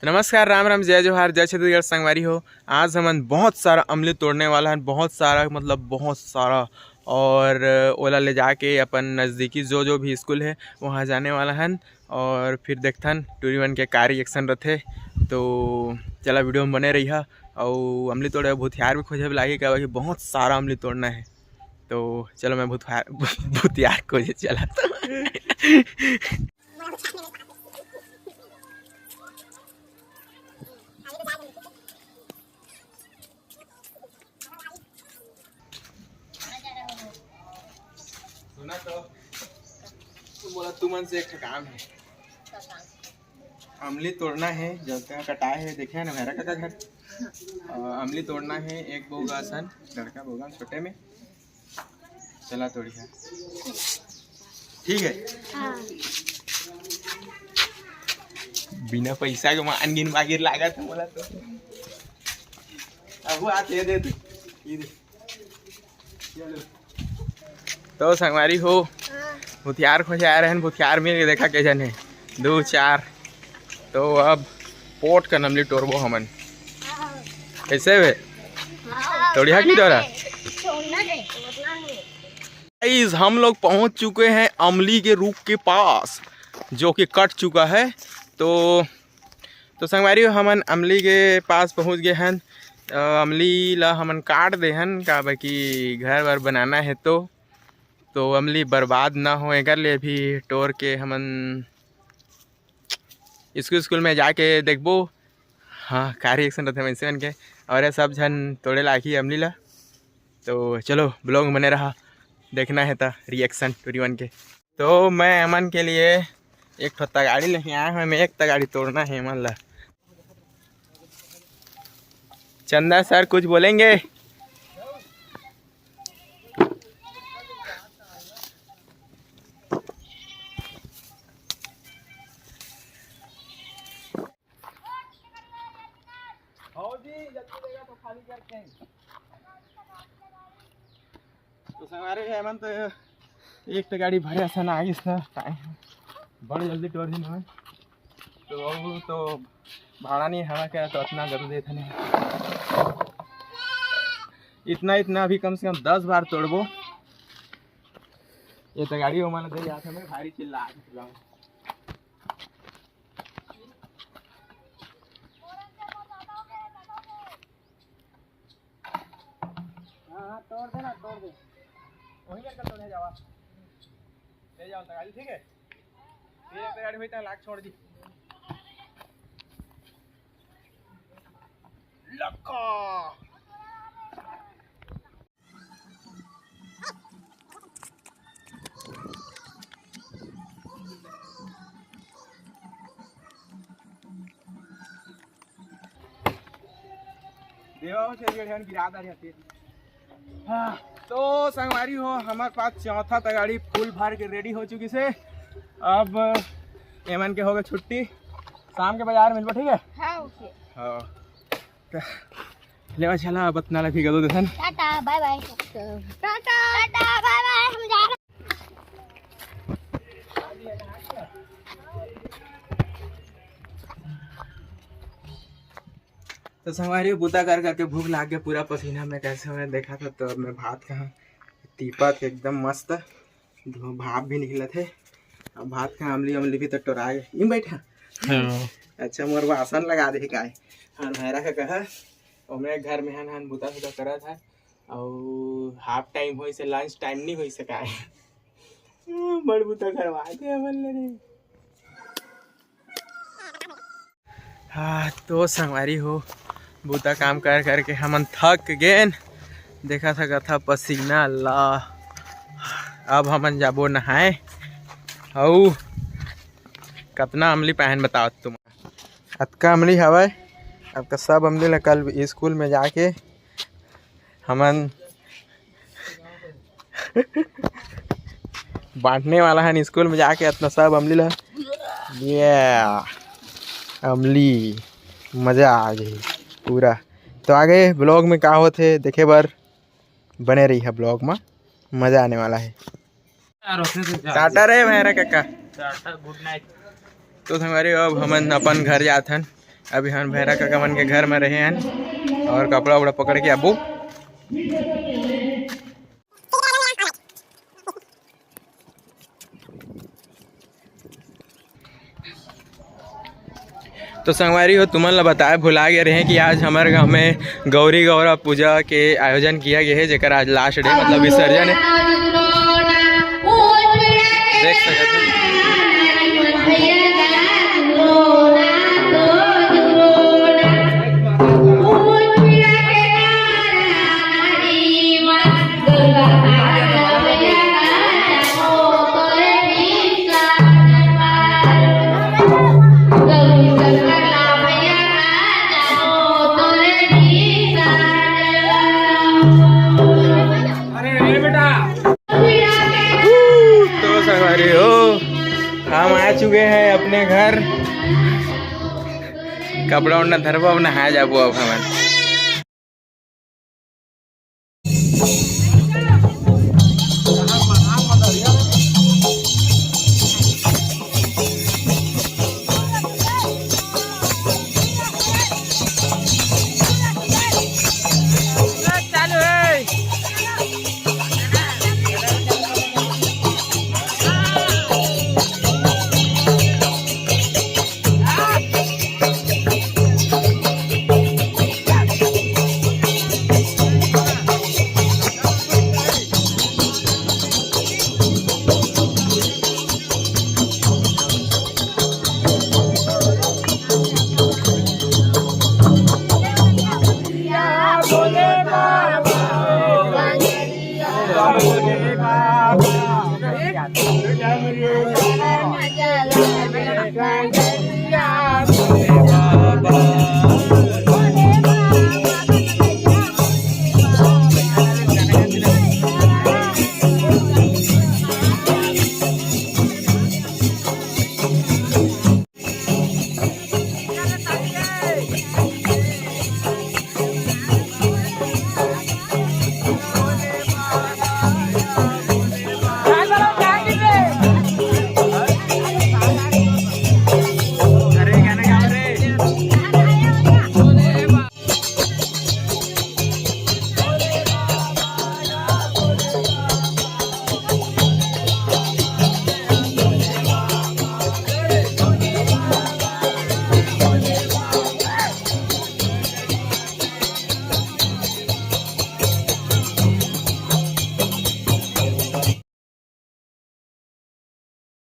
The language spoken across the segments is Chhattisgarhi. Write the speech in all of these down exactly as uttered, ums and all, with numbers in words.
तो नमस्कार, राम राम, जय जोहार, जय छत्तीसगढ़ संगवारी हो। आज हमन बहुत सारा अमली तोड़ने वाला हन, बहुत सारा, मतलब बहुत सारा। और ओला ले जाके अपन नज़दीकी जो जो भी स्कूल है, वहाँ जाने वाला हन। और फिर देखथन टूरी मन के का रिएक्शन रथे। तो चला, वीडियो में बने रहिहा। अउ अमली तोड़े भूथियार भी खोजे लागी, काबर कि बहुत सारा अमली तोड़ना है। तो चलो, मैं भूथियार भूथियार खोजे चला। सुना तो, बोला तुमन से एक ठो काम है। अमली तोड़ना है, जब तक कटाए है, देखे ना मेरा काका घर। अ, अमली तोड़ना है, एक बोगा असन, लड़का बोगा छोटे में। चला तोड़िहा, ठीक है? हाँ। बिना पैसा के मान गिन बागिर लागत है मोला तो। अब वो आते दे दे, ये दे। चलो। तो संगवारी हो, हाँ। भूथियार खोजे आए रहन, भूथियार मिल के देखा के जन है, दो चार। तो अब पोट का अमली टोरबो हमन। हाँ। कैसे बे? हाँ। तोड़िहा की डोरा? छोड़ना नहीं, छोड़ना नहीं। गाइस, हम लोग पहुंच चुके हैं अमली के रुख के पास, जो कि कट चुका है। तो तो संगवारी हो, हमन अमली के पास पहुंच गए हन। अ, अमली ला हमन काट दे हन, काबर कि घर वर बनाना है तो। तो अमली बर्बाद ना हो, एकर ले भी टोर के हमन स्कूल, स्कूल में जाके देखबो। हाँ, का रिएक्शन रहते वैसे मन के। और ये सब झन तोड़े लागी अमली ला। तो चलो, ब्लॉग में बने रहा, देखना है ता रिएक्शन टूरी मन के। तो मैं अमन के लिए एक ठो तगाड़ी लेके आया हूँ, मैं एक तगाड़ी तोड़ना है अमन ला। चंदा सर कुछ बोलेंगे? तो संगवारी हो, एमन तो एक तो गाड़ी भरे असन आ गिस ना, टाइम बड़ जल्दी टोर दिन हवे। तो वो तो भाड़ा नहीं हवा क्या, तो इतना जरूर देते नहीं। इतना, इतना अभी कम से कम दस बार तोड़बो। ये तो गाड़ी वो माने दे जात हमें भारी चिल्ला के चिल्लाऊं। हाँ, हाँ, तोड़ दे ना, तोड़ दे। वहीं करके तोड़े जावा। ले जाओ तगाड़ी, ठीक है? ये एक तगाड़ी हुई तो लाख छोड़ दी। लक्का। देवा हो, चलिए, ध्यान गिरा दे रहते। हाँ, तो संगवारी हो, हमारे पास चौथा तगाड़ी फुल भर के रेडी हो चुकी से। अब एमन के होगे छुट्टी, शाम के बाजार मिलबो, ठीक है? हाँ, ओके। हाँ। तो लेवा चला, अब अतना ला भी गदो देथन। टाटा, बाय बाय। टाटा, टाटा, बाय बाय, हम जा रहे। तो संगवारी हो, बुता कर करके भूख लाग के पूरा पसीना में कैसे मैं देखा था, तो अब मैं भात खाहूँ, तीपा के एकदम मस्त धुआं भाप भी निकलत हे। अब भात खाहूँ, अमली अमली भी तो टोराए इन बैठा। हाँ। अच्छा, मोर वासन लगा दे काय, हाँ, भैरा का कहा, ओमे घर में हन हन बुता सुता करत हे, अउ हाफ टाइम होइस हे, लंच टाइम नहीं होइस हे काय। बड़ बुता करवा दे हमन ले रे। हाँ, तो संगवारी हो, बुता काम कर करके हमन थक गेन। देखा सकत हा पसीना ला। अब हमन जाबो नहाए। अउ कतना अमली पाहन बताओ तुम। अतका अमली हवय, अतका सब अमली ला कल स्कूल में जाके हमन बांटने वाला हन स्कूल में जाके अतना सब अमली ला। ये अमली, मजा आ गई पूरा। तो आगे ब्लॉग में का होथे देखे बर बने रही है ब्लॉग में, मजा आने वाला है। टाटा रे मेरा काका। टाटा, गुड नाइट। तो संगवारी, अब हमन अपन घर जात हन। अभी हम भैरा काका मन के घर में रहे हन और कपड़ा उपड़ा पकड़ के आबो। तो संगवारी हो, तुमन ला बताए भुला गए रहे कि आज हमारे गांव में गौरी गौरा पूजा के आयोजन किया गया है, जेकर आज लास्ट डे, मतलब विसर्जन है। देख सकते हैं। तो संगवारी हो, हम आ चुके हैं अपने घर। कपड़ा उड़ना धरबो, अब नहाए जाबो अब हमन।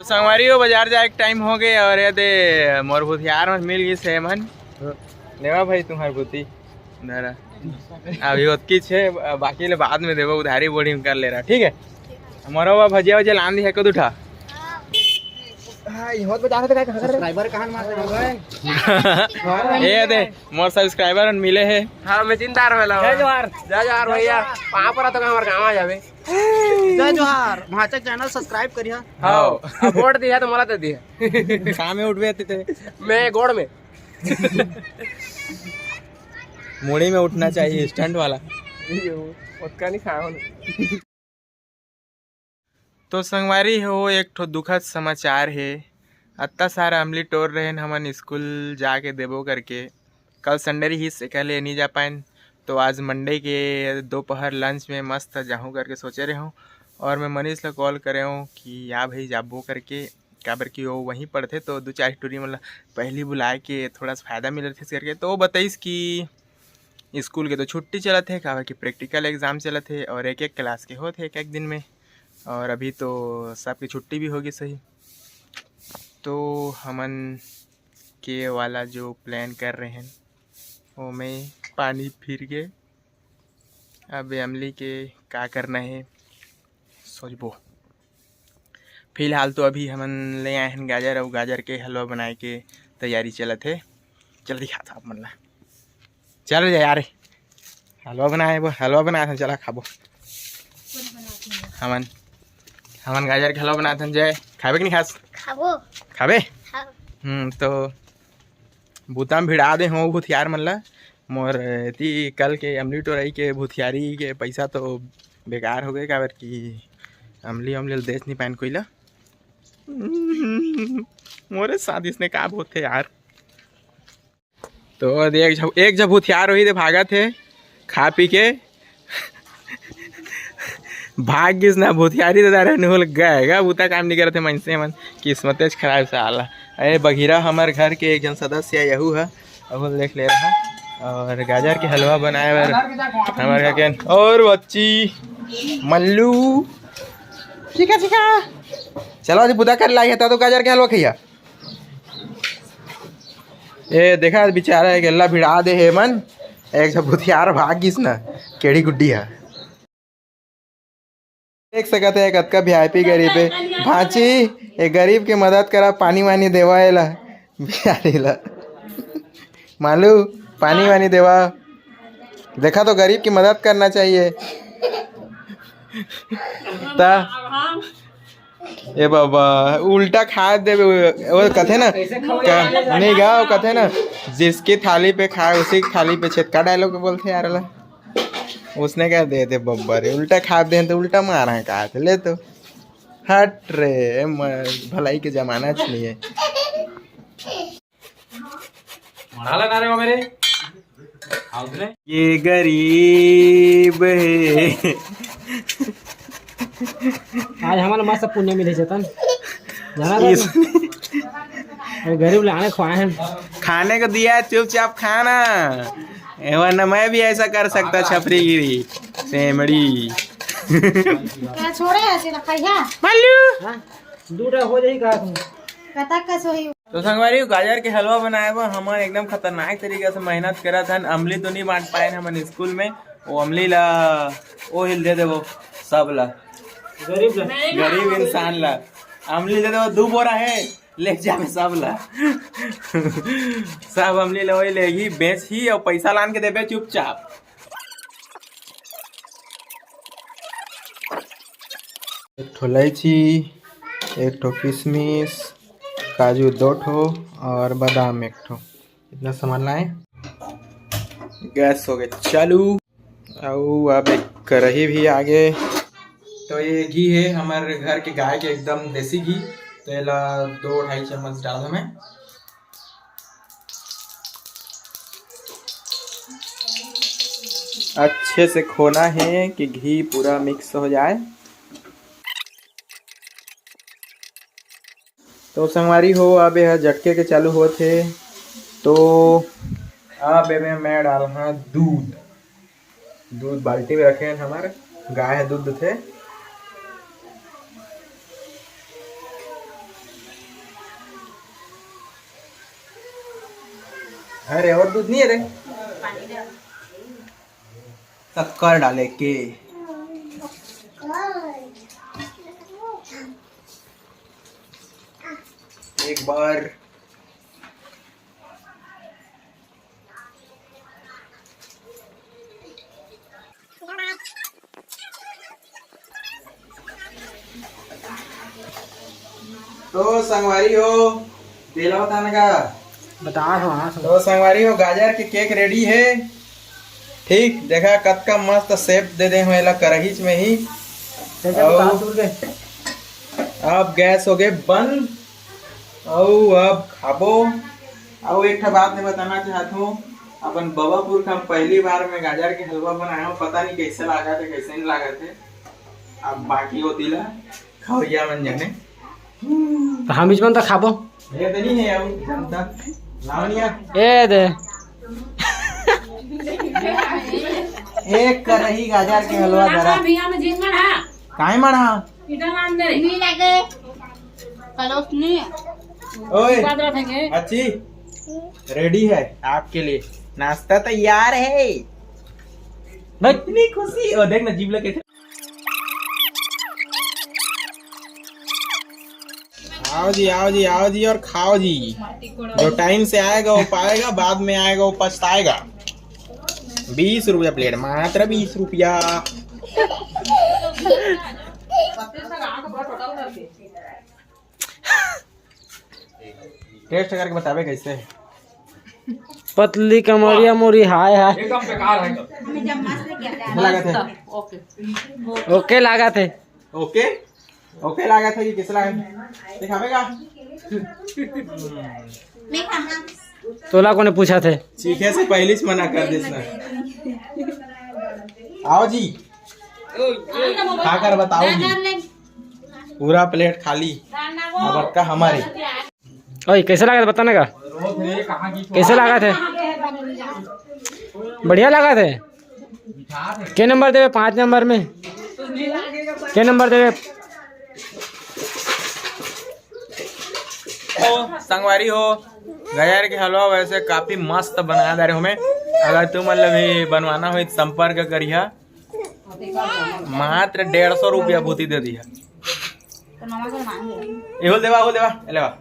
तो संगवारी हो, बाजार जाए के टाइम हो गए और ये दे मोर भूथियार मन मिल गइस हे मन। लेवा भाई तुम्हार भूती धरा। अभी ओतकी छे, बाकी ले बाद में देबो, उधारी बोड़ी में कर ले रहा, ठीक है? मोरो बा भजिया वजिया लान दी है को उठा। हाँ, ये होत बता रहे थे, कहाँ कर रहे? सब्सक्राइबर कहाँ मार रहे हो? ए दे, मोर सब्सक्राइबर मिले है। हाँ, मैं जिंदा रहे ला। जय जोहार। जय जोहार भैया। वहाँ पर तो हमारे गाँव आ जावे। जय जोहार। भाचक चैनल सब्सक्राइब करिहा। हाँ, अब वोट दिया तो मोला दे दिया। कहाँ में उठबे आते थे? मैं गोड़ में। मुड़ी में उठना चाहिए, स्टंट वाला। ओतका नहीं खाओ ना। तो संगवारी हो, एक ठो दुखद समाचार हे। अत्ता सारा अमली टोर रहेन हमन स्कूल जाके देबो करके। कल संडे रहिस, एकर ले नी जा पाएन। तो आज मंडे के दोपहर लंच में मस्त जाहूँ करके सोचे रहे हूँ। और मैं मनीष ला कॉल करे हूँ कि या भाई जाबो करके, काबर कि वो वहीं पढ़थे, तो दू चार टूरी मन ला पहली बुलाए के थोड़ा सा फायदा मिलत हे करके। तो वो बताइस कि स्कूल के तो छुट्टी चलत हे, काबर कि प्रैक्टिकल एग्जाम चलत हे और एक एक क्लास के होत हे एक एक दिन में। और अभी तो सबके छुट्टी भी होगी सही। तो हमन के वाला जो प्लान कर रहे हैं, वो में पानी फिर के अब अमली के का करना हे, सोचबो। फिलहाल तो अभी हमन ले आए हन गाजर, अउ गाजर के हलवा बनाए के तैयारी चलत हे। चल दिखात हँव आप मन ला। चल रे यार, हलवा बनाए, वो हलवा बनाए हन, चला खाबो। हमन, हमन गाजर के हलवा बनात हन। जय, खाबे कि नहीं खास? खाबो। खाबे? हाँ। हम्म, तो बूता म भिड़ा दे हों भूथियार मन ला। मोर एती कल के अमली टोरई के भूथियारी के पइसा तो बेकार हो गए, काबर कि अमली अमली ल देच नहीं पाएन कोई ला। मोरे साथ इसने का होथे यार। तो देख, एक झ-, एक झ भूथियार होही दे भागत हे खा पी के। भाग गिस ना भूथियारी दे दारे नुहल गए गा, बूता काम नहीं करत हे मनसे मन, किस्मतेच खराब साला। अरे बघिरा हमर घर के एक झन सदस्य यहू ह, अहू ल देख ले रहा। और गाजर के हलवा बनाए बर हमर घर के और बच्ची मल्लू, चिका चिका, चलो आज बूता कर लाई है, ता तो गाजर के हलवा खइया। ए देखा बेचारा एक एल्ला भिड़ा दे हे मन, एक झ भूथियार भाग गिस ना, केड़ी गुड्डी ह। देख सकत हे कतका वीआईपी गरीब हे। भांची, ए गरीब के मदद करा, पानी वानी देवा एला, बिहारी ला। मालू, पानी वानी देवा। देखा तो गरीब की मदद करना चाहिए। ता ए बाबा, उल्टा खा देबे। वो कथे ना, का, नहीं गा, वो कथे ना, जिसकी थाली पे खाए उसी की थाली पे छेद का डायलॉग बोलथे यार ला। उसने क्या दे दे बब्बर, उल्टा खा दे तो उल्टा मारा है, कहा थे ले तो। हट रे, म-, भलाई के जमाना च नहीं है। मढ़ा लगा रहे हो मेरे? ये गरीब है। आज हमारा मस्त पुण्य मिले चेतन, जाना था इस- तू? अरे गरीब लाने खुआए हैं। खाने को दिया है, चुपचाप खाना, ए, वरना मैं भी ऐसा कर सकता, छपरीगिरी, सेमड़ी। क्या छोड़े ऐसे रखा है? मल्लू। हाँ? दूटा हो जाही का तुम? कतक कस होही? तो संगवारी, गाजर के हलवा बनाए बर हमन एकदम खतरनाक तरीका से मेहनत करत हन। अमली तो नहीं बांट पाए हमन स्कूल में, वो अमली ला ओ हिल दे देबो सब ला, गरीब ला। गरीब इंसान ला अमली दे देबो, दू बोरा है, ले जा में सब ला। सब अमली ला वही लेगी, बेच ही और पैसा लान के देबे चुपचाप। एक ठो इलायची, एक ठो किशमिश, काजू दो ठो और बादाम एक ठो। इतना सामान लाए। गैस हो गए चालू। अउ अब एक कढ़ाई भी आगे। तो ये घी है हमारे घर के गाय के, एकदम देसी घी। तो एला दो ढाई चम्मच डाल हमें। अच्छे से खोना है कि घी पूरा मिक्स हो जाए। तो संगवारी हो, अब यह झटके के चालू होत हे। तो अब एमे मैं डालहा दूध। दूध बाल्टी में रखे हैं हमार, गाय है दूध देथे। अरे और दूध नहीं है रे, शक्कर डाले के एक बार। तो संगवारी हो, बेला बताना का? बता दो, हाँ, सब। तो संगवारी हो, गाजर के केक रेडी है। ठीक, देखा कतका मस्त शेप दे दे हो एला करहीच में ही। देखा, अउ बता दूर के। अब गैस हो गए बंद। अउ अब खाबो। अउ एक ठा बात मैं बताना चाहत हूँ, अपन बबा पुरखा म पहली बार मैं गाजर के हलवा बनाया हूँ, पता नहीं कैसे लागत हे, कैसे नहीं लागत हे। अब बाकी होती ला खवैया मन जाने। तो हम बीच में तो खाबो। ये तो नहीं है, अब जनता लावनिया। ए दे। एक करही गाजर के हलवा धरा। भैया में जिन मढ़ा। काहे मढ़ा? इधर आन दे। नहीं लगे। कलोस नहीं। ओए, बात रखेंगे। अच्छी, रेडी है आपके लिए, नाश्ता तैयार है। बस। इतनी खुशी। ओ, देख ना, जीभ लगे। आओ जी, आओ जी, आओ जी और खाओ जी। जो टाइम से आएगा वो पाएगा, बाद में आएगा वो पछताएगा। बीस रुपया प्लेट, मात्र बीस रुपया। टेस्ट करके बताबे कैसे है। पतली कमरिया मोरी, हाय हाय। एकदम बेकार है। कैसे लागत है? ओके। ओके लागत है। ओके? ओके लागत है कि कैसे लागत है? दिखाबे का? मैं खाना। तोला कोने पूछा थे? चीखे से पहले से मना कर देस ना। आओ जी, खा कर बताओ जी। पूरा प्लेट खाली। अब का हमारे। ओए, कैसे लगा था, बता ना का? कैसे लगा थे? बढ़िया लगा थे। के नंबर देवे? पाँच नंबर में के नंबर देवे? ओ संगवारी हो, गाजर के हलवा वैसे काफी मस्त बनाया जा रहे हो में। अगर तुम मतलब भी बनवाना हो तो संपर्क करिहा। मात्र डेढ़ सौ रुपया भूती दे दिया। एहो देवा, हो देवा, ए लेवा।